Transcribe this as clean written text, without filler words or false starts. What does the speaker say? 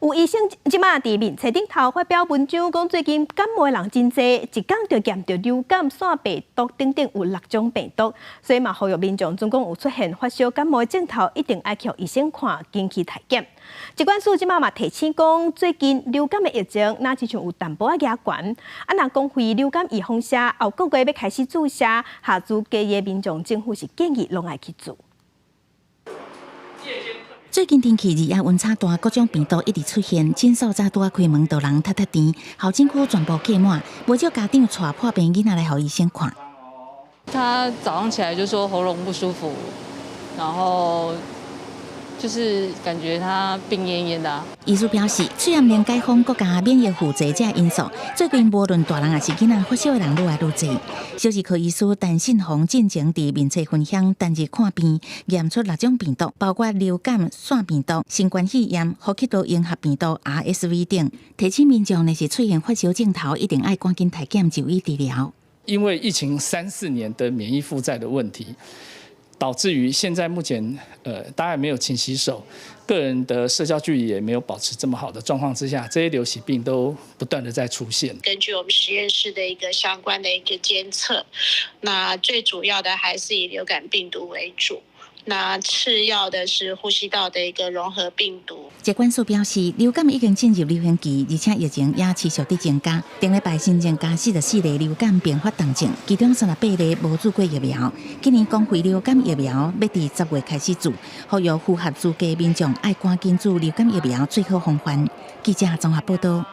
有醫生這馬佇面冊頂頭發表文章，講最近感冒的人真濟，一工就驗著流感、腺病毒等等有六種病毒，所以嘛呼籲民眾，總講有出現發燒感冒的症頭，一定愛去醫生看，緊去篩檢。疾管署這馬嘛提醒講，最近流感的疫情，若親像有淡薄仔懸。啊，若公費流感預防射後個月欲開始注射，合資格的民眾政府是建議攏愛去注。最近天氣日夜溫差大，各種病毒一直出現，診所早拄仔開門，就人塞塞甜，候診區全部客滿，無少家長帶破病囡仔來予醫生看。他早上起來就說喉嚨不舒服，然後就是感覺他病懨懨的。醫師表示，雖然免解封國家免疫負債這因素，最近無論大人抑是囡仔發燒的人愈來愈濟。小兒科醫師陳信宏進前佇面冊分享，單日看病驗出六種病毒，包括流感、腺病毒、新冠肺炎、呼吸道融合病毒、RSV 等。提醒民眾若是出現發燒症頭，一定愛趕緊篩檢就醫治療。因為疫情三四年的免疫負債的問題，導致於現在目前，大家沒有勤洗手，個人的社交距離也沒有保持這麼好的狀況之下，這些流行病都不斷的在出現。根據我們實驗室的一個相關的一個監測，那最主要的還是以流感病毒為主。那次要的是呼吸道的一個融合病毒。疾管署表示，流感已經進入流行期，而且疫情也持續佇增加。頂禮拜新增加44例流感併發重症，其中38例無注過疫苗。今年公費流感疫苗欲佇10月開始注，呼籲符合資格民眾愛趕緊注流感疫苗，做好防範。記者綜合報道。